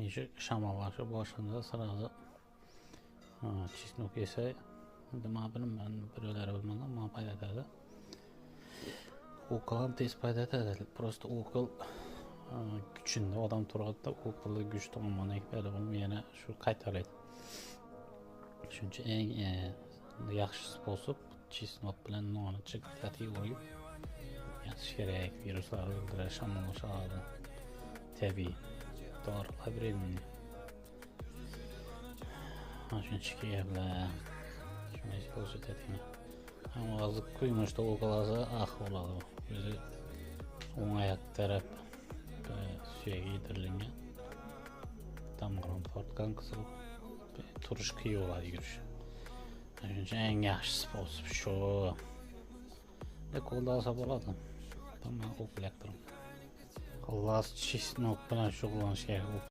Shu shamollashi boshida сразу чеснок yesa, nima bilmayman, birovlar bilmadim, man paydo etadi. Ukol ham tez paydo etadi. Просто ukol kuchida odam turadida, ukolni go'sht tomondan paydo bo'lib, yana shu qaytaradi. Shuning uchun eng yaxshi способ чеснок bilan nonni chiqitib urib yatish kerak. Viruslarni o'ldiradi, shamollashadi. Tabiiy dorilar временный. Mana shunchaki gaplar. Shuni ko'rsatayotgan. Hozir quymochda ukol olsa, ah bo'ladi. O'zi o'ng oyoq taraf suyagi yedirilgan. Tomirini tortgan qizil, turish qiyin bo'ladi, yurish. Shuning uchun eng yaxshi способ shu. Qo'lda olsa bo'ladi. Man ukol yoqtiraman. Xullas, чеснок bilan shug'ullanish kerak.